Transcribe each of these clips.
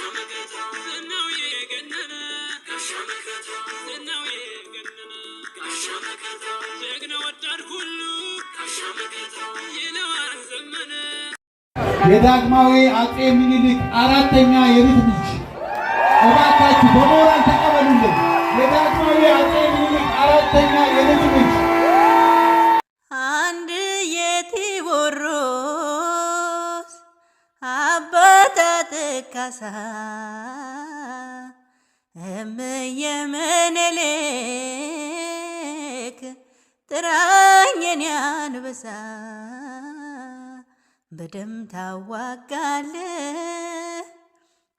ዝናው የገነነ፣ ዝናው የገነነ፣ ጀግና ወጣት ሁሉ ይለዋል ዘመነ። የዳግማዊ አፄ ምኒልክ አራተኛ የልጅ ልጅ፣ እባካችሁ በሞራል ተቀበሉልን። የዳግማዊ አፄ ምኒልክ አራተኛ የልጅ ልጅ። አንድ የቴዎድሮስ አባት ካሳ፣ እምዬ ምኒልክ ጥራኝ የኔ አንበሳ፣ በደም ታዋጋለህ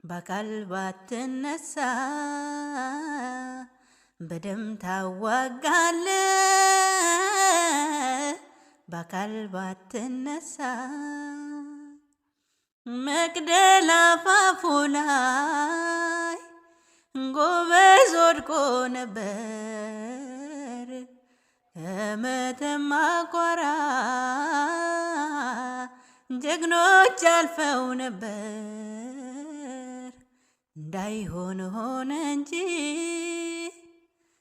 በአካል ባትነሳ፣ በደም ታዋጋለህ በአካል ባትነሳ። መቅደላ አፋፉ ላይ ጎበዝ ወድቆ ነበር፣ ከመተማ ቋራ ጀግኖች አልፈው ነበር። እንዳይሆን ሆነ እንጂ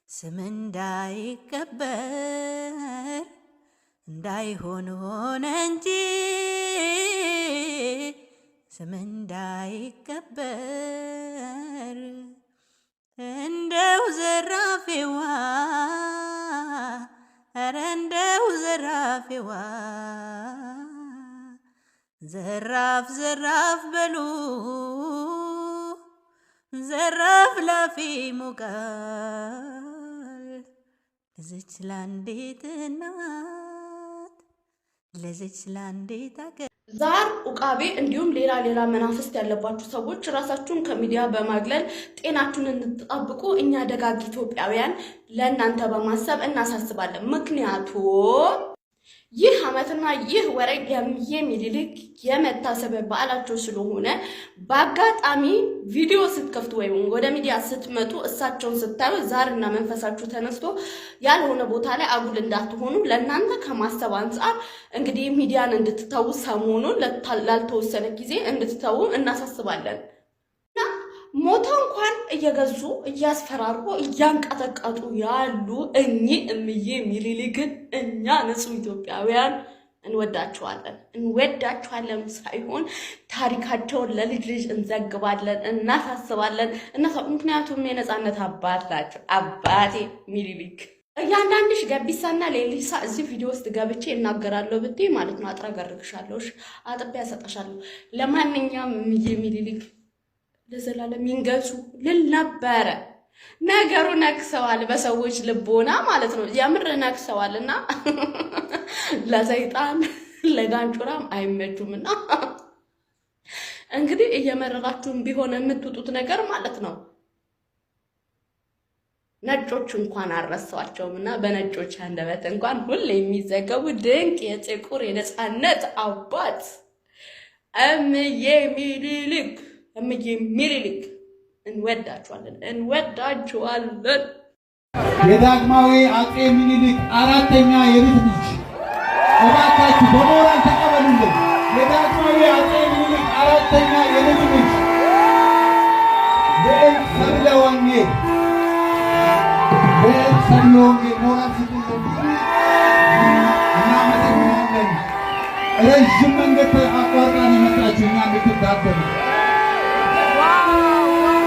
ስም እንዳይቀበር፣ እንዳይሆን ሆነ እንጂ ስም እንዳይቀበር። እንደው ዘራፊዋ፣ ኧረ እንደው ዘራፊዋ፣ ዘራፍ ዘራፍ በሉ፣ ዘራፍ ላፊ ሞቃል፣ ለዚች ለአንዲት እናት፣ ለዚች ለአንዲት አገር። ዛር፣ ኡቃቤ እንዲሁም ሌላ ሌላ መናፍስት ያለባችሁ ሰዎች ራሳችሁን ከሚዲያ በማግለል ጤናችሁን እንድትጠብቁ እኛ ደጋግ ኢትዮጵያውያን ለእናንተ በማሰብ እናሳስባለን። ምክንያቱም ይህ ዓመትና ይህ ወር የእምዬ ምኒልክ የመታሰቢያ በዓላቸው ስለሆነ በአጋጣሚ ቪዲዮ ስትከፍቱ ወይም ወደ ሚዲያ ስትመጡ እሳቸውን ስታዩ ዛርና መንፈሳችሁ ተነስቶ ያልሆነ ቦታ ላይ አጉል እንዳትሆኑ ለእናንተ ከማሰብ አንጻር እንግዲህ ሚዲያን እንድትተዉ፣ ሰሞኑን ላልተወሰነ ጊዜ እንድትተዉ እናሳስባለን። እና ሞተ እንኳን እየገዙ፣ እያስፈራሩ፣ እያንቀጠቀጡ ያሉ እኚህ እምዬ ምኒልክን እኛ ንጹህ ኢትዮጵያውያን እንወዳቸዋለን። እንወዳቸዋለን ሳይሆን ታሪካቸውን ለልጅ ልጅ እንዘግባለን፣ እናሳስባለን። ምክንያቱም የነፃነት አባት ናቸው። አባቴ ምኒልክ። እያንዳንድሽ ገቢሳና ሌሊሳ እዚህ ቪዲዮ ውስጥ ገብቼ እናገራለሁ ብትይ ማለት ነው አጥረገርግሻለሁ፣ እሺ፣ አጥቤ ያሰጠሻለሁ። ለማንኛውም እምዬ ምኒልክ ለዘላለም ይንገሱ ልል ነበረ። ነገሩ ነክሰዋል፣ በሰዎች ልቦና ማለት ነው። የምር ነክሰዋል እና ለሰይጣን ለጋንጩራም አይመቹም። እና እንግዲህ እየመረራችሁም ቢሆን የምትውጡት ነገር ማለት ነው። ነጮች እንኳን አልረሷቸውም እና በነጮች አንደበት እንኳን ሁሌ የሚዘገቡ ድንቅ የጥቁር የነፃነት አባት እምዬ ምኒልክ፣ እምዬ ምኒልክ፣ እንወዳችኋለን፣ እንወዳችኋለን። የዳግማዊ አፄ ምኒልክ አራተኛ የልጅ ልጅ፣ እባካችሁ በሞራል ተቀበሉልን። የዳግማዊ አፄ ምኒልክ አራተኛ የልጅ ልጅ ልዕልት ሰብለ ወንጌል፣ ልዕልት ሰብለ ወንጌል ሞራል ስጡልን። እናመሰግናለን። ረዥም መንገድ አቋርጣን የመጣችሁ እኛ እንድትታደሙ። Wow wow wow!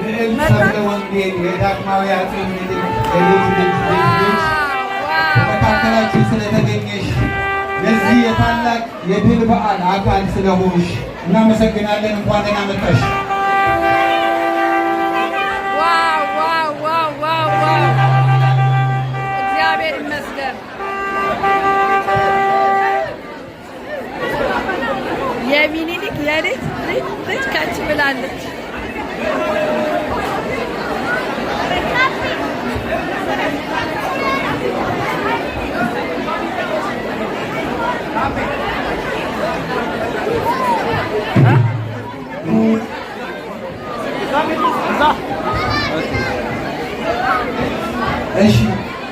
ልዕልት ሰብለ ወንጌል የዳግማዊ አፄ ምኒልክ የልጅ ልጅ ልጅ ልጅ፣ በመካከላችን ስለተገኘሽ፣ የዚህ የታላቅ የድል በዓል አካል ስለሆንሽ እናመሰግናለን። እንኳን ደህና መጣሽ። Wow wow wow wow wow! እግዚአብሔር ይመስገን። የሚኒሊክ የልጅ ልጅ ልጅ ከች ብላለች።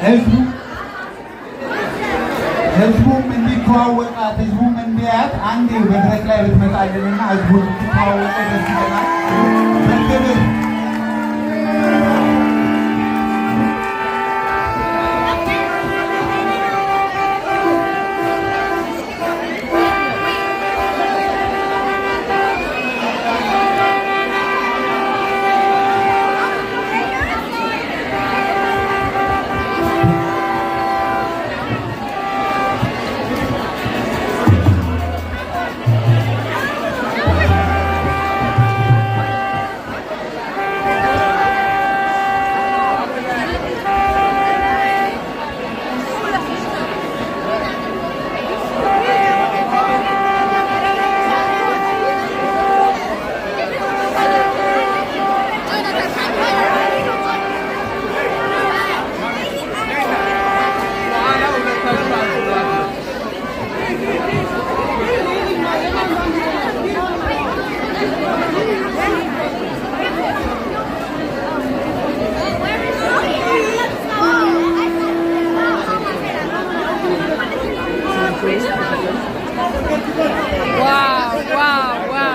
ህዝቡ ህዝቡም እንዲተዋወቃት፣ ህዝቡም እንዲያያት አንዴ መድረክ ላይ ብትመጣልንና ህዝቡን እንዲተዋወቀ ደስ ይለናል። በክብር።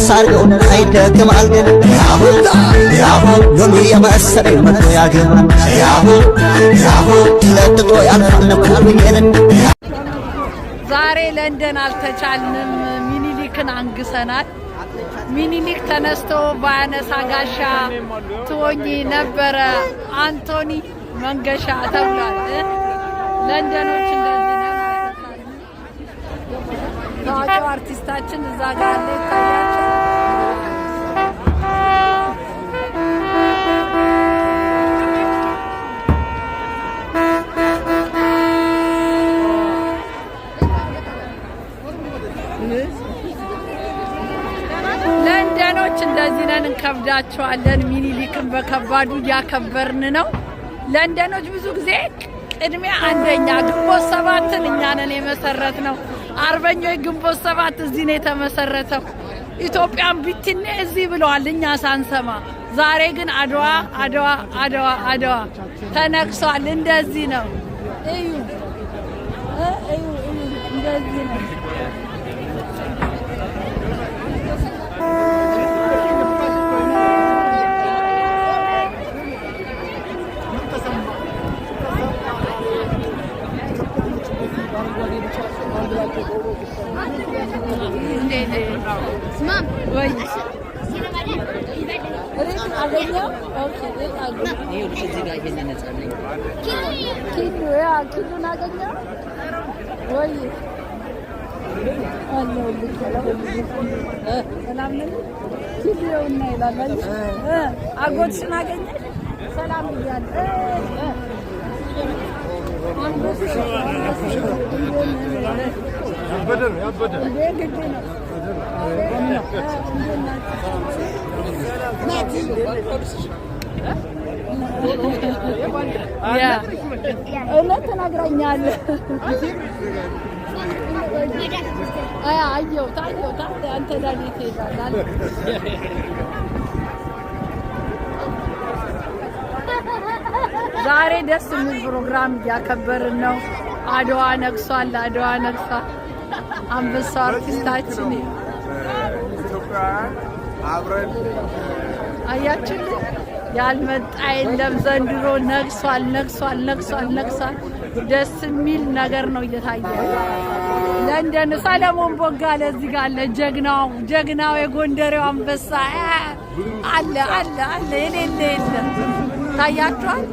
ሳርገውን አይደክም ያሁ ያሁ ሎሚ የመሰለኝ መቶ ያገባል፣ ያሁ ያሁ ለጥጦ ያልፋል ነኩብኝን። ዛሬ ለንደን አልተቻልንም። ሚኒሊክን አንግሰናል። ሚኒሊክ ተነስቶ ባያነሳ ጋሻ ትሆኚ ነበረ አንቶኒ መንገሻ ተብሏል። ለንደኖች እንደዚህ ነን። ታዋቂው አርቲስታችን እዛ ጋር አለ፣ ይታያቸው። ለንደኖች እንደዚህ ነን፣ እንከብዳቸዋለን። ሚኒሊክን በከባዱ እያከበርን ነው። ለንደኖች ብዙ ጊዜ ቅድሚያ አንደኛ፣ ግንቦት 7ን እኛ ነን የመሰረትነው። አርበኞች ግንቦት 7 እዚህ ነው የተመሰረተው። ኢትዮጵያን ቢትኔ እዚህ ብለዋል እኛ ሳንሰማ። ዛሬ ግን አድዋ አድዋ አድዋ አድዋ ተነቅሷል። እንደዚህ ነው። እዩ እዩ እዩ፣ እንደዚህ ነው። ወይ ሬት አገኘው። Okay፣ ሬት አገኘው። ኪሉ ያ ኪሉን አገኘው ወይ? አለሁልህ። ሰላም ነኝ። ኪሉ ይኸውና ይላል። አየህ? አጎትሽን አገኘሽ? ሰላም ብያለሁ። አንጎትሽ እንዴ ግድ ነው። እውነት ትነግረኛለህ። አየሁት አየሁት። አንተ ዳዴ ትሄዳለህ። ዛሬ ደስ የሚል ፕሮግራም እያከበርን ነው። አድዋ ነግሷል። አድዋ ነግሷል። አንበሳው አርቲስታችን ኢትዮጵያውያን አብረን አያችሁልኝ፣ ያልመጣ የለም ዘንድሮ። ነግሷል፣ ነግሷል፣ ነግሷል፣ ነግሷል። ደስ የሚል ነገር ነው እየታየ። ለንደን ሰለሞን ቦጋለ እዚህ ጋር አለ። ጀግናው ጀግናው የጎንደሬው አንበሳ አለ አለ አለ፣ የሌለ የለም። ታያችኋል።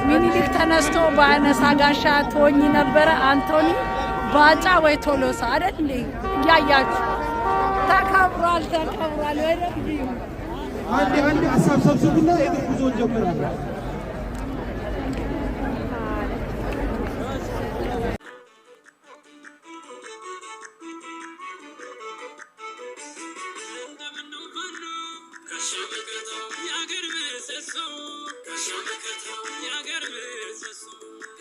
ሚኒሊክ ተነስቶ በአነሳ ጋሻ ትሆኚ ነበረ አንቶኒ ባጫ ወይ ቶሎሳ አይደል እንዴ? እያያችሁ ተከብሯል፣ ተከብሯል። በደንብ ይሁን። አንዴ አንዴ ሀሳብ ሰብስቡና የእግር ጉዞ እንጀምራለን። እንደምነው ፋኖ ጋሻ መከታው፣ የአገር ምሰሶ ጋሻ መከታው፣ የአገር ምሰሶ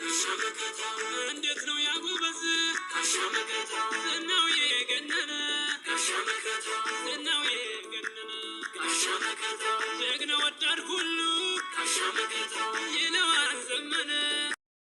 ጋሻ መከታው፣ እንዴት ነው ያጎበዝ ጋሻ መከታው፣ ዝናው የገነነ ጋሻ መከታው፣ ዝናው የገነነ ጋሻ መከታው፣ ጀግና ወዳድ ሁሉ ጋሻ መከታው።